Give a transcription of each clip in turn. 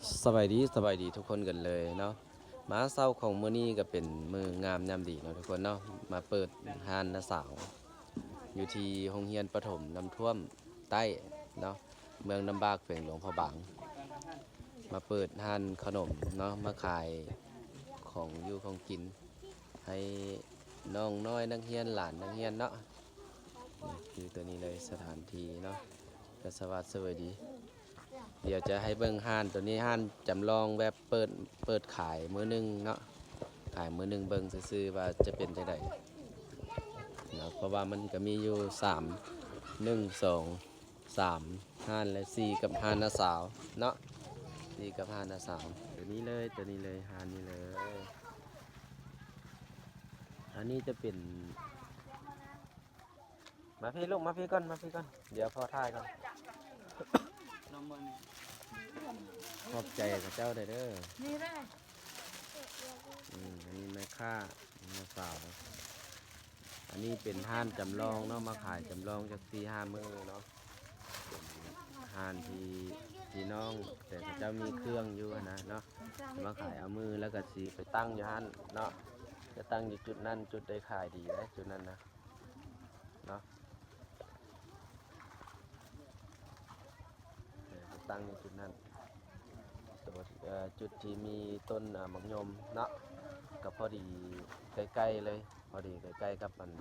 ສະບາຍດີ ສະບາຍດີທຸກຄົນກັນເລີຍເນາະ. ມາເຊົ້າຂອງມື້ນີ້ກໍເປັນມື້ງາມຍາມດີເນາະທຸກຄົນເນາະ, ມາເປີດຮ້ານນ້າສາວຢູ່ທີ່ໂຮງຮຽນປະຖົມນ້ຳຖ້ວມໃຕ້ເນາະ ເມືອງນ້ຳບາກ ແຂວງຫຼວງພະບາງ. ມາເປີດຮ້ານຂະໜົມເນາະ, ມາຂາຍຂອງຢູ່ຂອງກິນໃຫ້ນ້ອງນ້ອຍນັກຮຽນ ຫຼານນັກຮຽນເນາະ. ນີ້ຄືຕົວນີ້ເລີຍ ສະຖານທີ່ເນາະ ກະສະຫວັດສະຫວຍດີ. ດຽວຈະໃຫ້ເບິ່ງຮ້ານໂຕນີ້, ຮ້ານຈຳລອງແບບເປີດ ເປີດຂາຍມື້ໜຶ່ງເນາະ, ຂາຍມື້ໜຶ່ງເບິ່ງຊື່ໆວ່າຈະເປັນຈັ່ງໃດເນາະ, ເພາະວ່າມັນກະມີຢູ່ສາມ ໜຶ່ງ ສອງ ສາມຮ້ານ ແລະ ສີ່ກັບຮ້ານນ້າສາວເນາະ, ສີ່ກັບຮ້ານນ້າສາວ. ໂຕນີ້ເລີຍ ໂຕນີ້ເລີຍ ຮ້ານນີ້ເລີຍ. ອັນນີ້ຈະເປັນ ມາພີ້ລູກ ມາພີ້ກ່ອນ ມາພີ້ກ່ອນ ດຽວພໍ່ຖ່າຍກ່ອນ. ຂອບໃຈເຂົາເຈົ້າໄດ້ເດີ. ນີ້ແຫຼະ ອືມ ອັນນີ້ແມ່ຄ້າ ແມ່ສາວ. ອັນນີ້ເປັນຮ້ານຈຳລອງເນາະ, ມາຂາຍຈຳລອງຈັກສີ່ຫ້າມື້ເນາະ, ເປັນຮ້ານທີ່ ທີ່ນ້ອງ ແຕ່ເຂົາເຈົ້າມີເຄື່ອງຢູ່ຫັ້ນນະເນາະ, ມາຂາຍເອົາມື້ ແລ້ວກະຊິໄປຕັ້ງຢູ່ຫັ້ນເນາະ, ຈະຕັ້ງຢູ່ຈຸດນັ້ນ ຈຸດໄດ້ຂາຍດີເດ້ ຈຸດນັ້ນນະ. ເນາະ ເອີ ຕັ້ງຢູ່ຈຸດນັ້ນ ໂຕ ເອີ ຈຸດທີ່ມີຕົ້ນ ເອີ ໝາກຍົມເນາະ, ກໍພໍດີໃກ້ໆເລີຍ ພໍດີໃກ້ໆກັບອັນ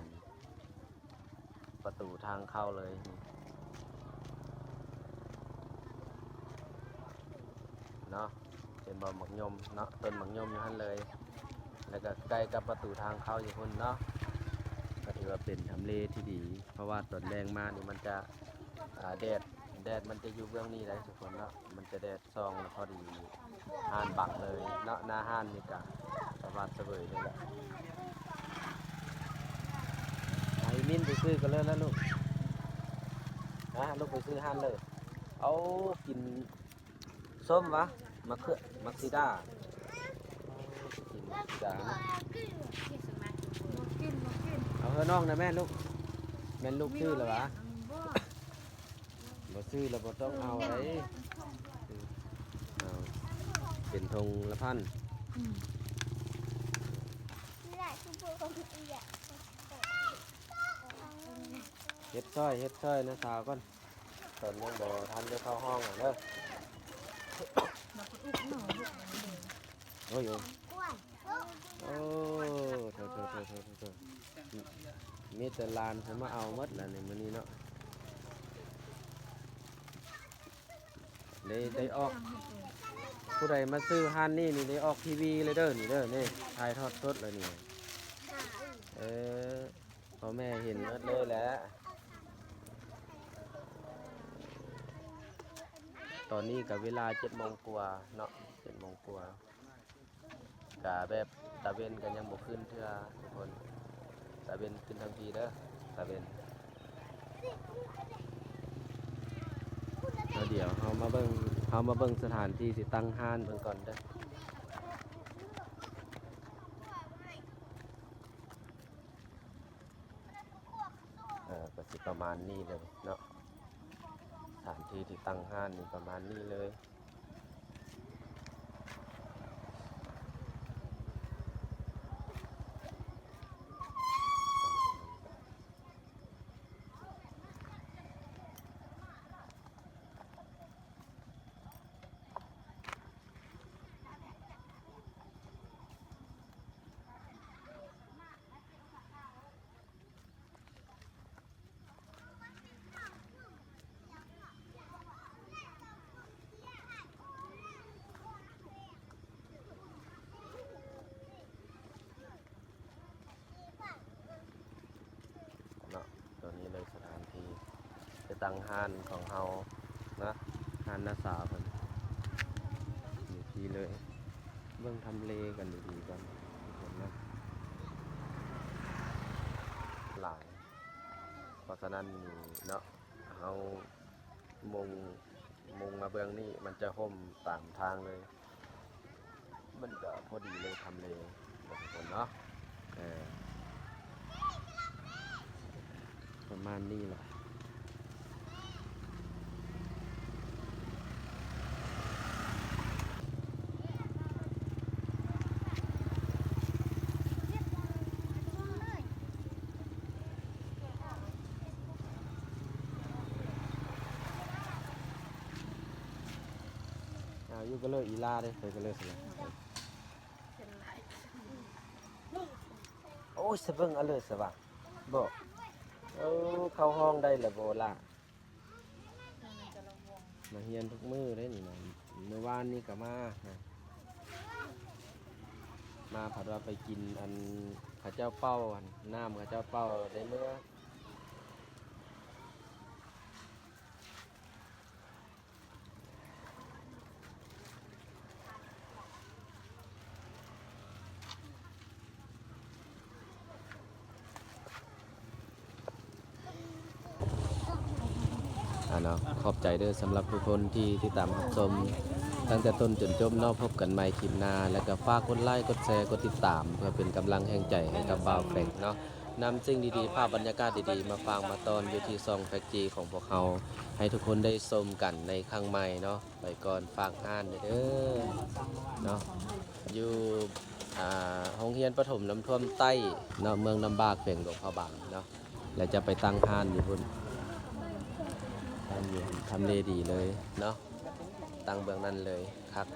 ປະຕູທາງເຂົ້າເລີຍ. ເນາະ ເຫັນບໍ່ ໝາກຍົມເນາະ, ຕົ້ນໝາກຍົມຢູ່ຫັ້ນເລີຍ ແລ້ວກໍໃກ້ກັບປະຕູທາງເຂົ້າຢູ່ພຸ້ນເນາະ. ກໍຖືວ່າເປັນທຳເລທີ່ດີ ເພາະວ່າຕອນແລງມານີ້ມັນຈະ ອາ ແດດ ແດດມັນຈະຢູ່ເບື້ອງນີ້ໄດ໋ທຸກຄົນເນາະ, ມັນຈະແດດສ່ອງ ແລ້ວພໍດີຮ້ານບັງເລີຍເນາະ. ໜ້າຮ້ານນີ້ກະສະຫວັດສະເຫວີຍເລີຍແຫຼະ. ໃຫ້ມິນໄປຊື້ກັນເລີຍລະລູກ, ອາ ລູກໄປຊື້ຮ້ານເລີຍ. ເອົາ ກິນ ສົ້ມຫວາ? ມະເຂືອ ໝາກສີດາ ກິນໝາກສີດານະ. ບໍ່ກິນ ບໍ່ກິນ. ເອົາໃຫ້ນ້ອງນະແມ່ລູກ, ແມ່ນລູກຊື້ລະຫວາ? ບໍ່ ບໍ່ຊື້ລະບໍ່ຕ້ອງເອົາໄດ໋. ເອົາ ເປັນຖົງລະພັນ. ອືມ ເຮັດຊ່ອຍ ເຮັດຊ່ອຍນ້າສາວກ່ອນ. ຕອນຍັງບໍ່ທັນໄດ້ເຂົ້າຫ້ອງເດີ. ໂອ້ຍ ໂອ້ຍ ໂອ້ ໂທ້ໆ ມີແຕ່ຫຼານເພິ່ນມາເອົາໝົດລະນີ້ ມື້ນີ້ເນາະ. ໄດ້ ໄດ້ອອກ ຜູ້ໃດມາຊື້ຮ້ານນີ້ນີ້ ໄດ້ອອກທີວີເລີຍເດີ ນີ້ເດີ ນີ້ ຖ່າຍທອດສົດແລ້ວນີ້. ເອີ ພໍ່ແມ່ເຫັນໝົດເລີຍແຫຼະ. ຕອນນີ້ກະເວລາເຈັດໂມງກວ່າເນາະ ເຈັດໂມງກວ່າ ກະແບບຕາເວັນກະຍັງບໍ່ຂຶ້ນເທື່ອທຸກຄົນ. ຕາເວັນຂຶ້ນທາງພີ້ເດີ ຕາເວັນ. ແລ້ວດຽວເຮົາມາເບິ່ງ ເຮົາມາເບິ່ງສະຖານທີ່ຊິຕັ້ງຮ້ານເບິ່ງກ່ອນເດີ. ເອີ ກໍຊິປະມານນີ້ເລີຍເນາະ, ສະຖານທີ່ທີ່ຕັ້ງຮ້ານນີ້ປະມານນີ້ເລີຍ. ເນາະ ຕົວນີ້ເລີຍ ສະຖານທີ່ຈະຕັ້ງຮ້ານຂອງເຮົານະ, ຮ້ານນ້າສາວເພິ່ນຢູ່ທີ່ເລີຍ. ເບິ່ງທຳເລກັນດີໆກ່ອນເນາະ ຫຼາຍ. ເພາະສະນັ້ນນີ້ເນາະ ເຮົາມຸງ ມຸງມາເບື້ອງນີ້ ມັນຈະຮົ່ມຕາມທາງເລີຍ, ມັນກະພໍດີເລີຍ ທຳເລເນາະ ເອີ ປະມານນີ້ແຫຼະ. ຢູ່ກໍເລີກອີລາເດ້ ໄປກໍເລີກຊິລະ. ໂອ້ຍ ສະເບິ່ງອະເລີດສະຫວ່າງບໍ? ເອີ ເຂົ້າຫ້ອງໄດ້ລະບໍລະ? ມາຮຽນທຸກມື້ເດ້ນີ້ນະ ມື້ວານນີ້ກໍມານະ ມາພັດວ່າໄປກິນອັນເຂົາເຈົ້າເປົ່າ ອັນນ້ຳເຂົາເຈົ້າເປົ່າໄດ້ເມືອ. ອ່າເນາະ ຂອບໃຈເດີສຳລັບທຸກຄົນທີ່ຕິດຕາມຮັບຊົມຕັ້ງແຕ່ຕົ້ນຈົນຈົບເນາະ. ພົບກັນໃໝ່ຄລິບໜ້າ ແລ້ວກໍຝາກກົດໄລ ກົດແຊ ກົດຕິດຕາມ ເພື່ອເປັນກຳລັງແຮງໃຈໃຫ້ກັບບ່າວແຟງເນາະ. ນຳສິ່ງດີໆ ພາບບັນຍາກາດດີໆ ມາຝາກມາຕ້ອນຢູ່ທີ່ຊ່ອງແຟກຈີຂອງພວກເຮົາ ໃຫ້ທຸກຄົນໄດ້ຊົມກັນໃນຄັ້ງໃໝ່ເນາະ. ໄປກ່ອນ ຝາກຮ້ານເດີເນາະ ຢູ່ ອ່າ ໂຮງຮຽນປະຖົມນ້ຳຖ້ວມໃຕ້ເນາະ ເມືອງນ້ຳບາກ ແຂວງຫຼວງພະບາງເນາະ. ແລ້ວຈະໄປຕັ້ງຮ້ານຢູ່ພຸ້ນ ຕັ້ງຢູ່ຫັ້ນ ທຳເລດີເລີຍເນາະ ຕັ້ງເບື້ອງນັ້ນເລີຍ ຄັກ.